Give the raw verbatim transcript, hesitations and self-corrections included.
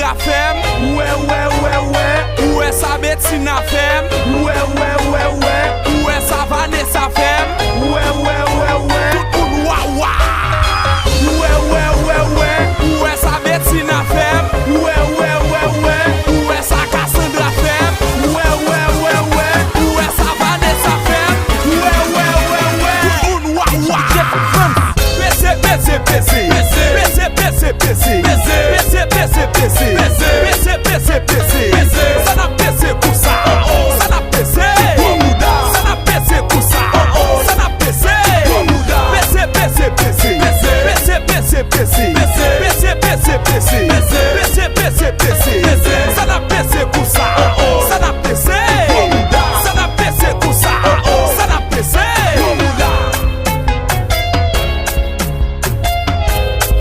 a fè m. Ou wè, ou wè, ou wè, ou wè. Ou wè sa Betina fè m. Ou wè, ou wè, ou wè, ou wè.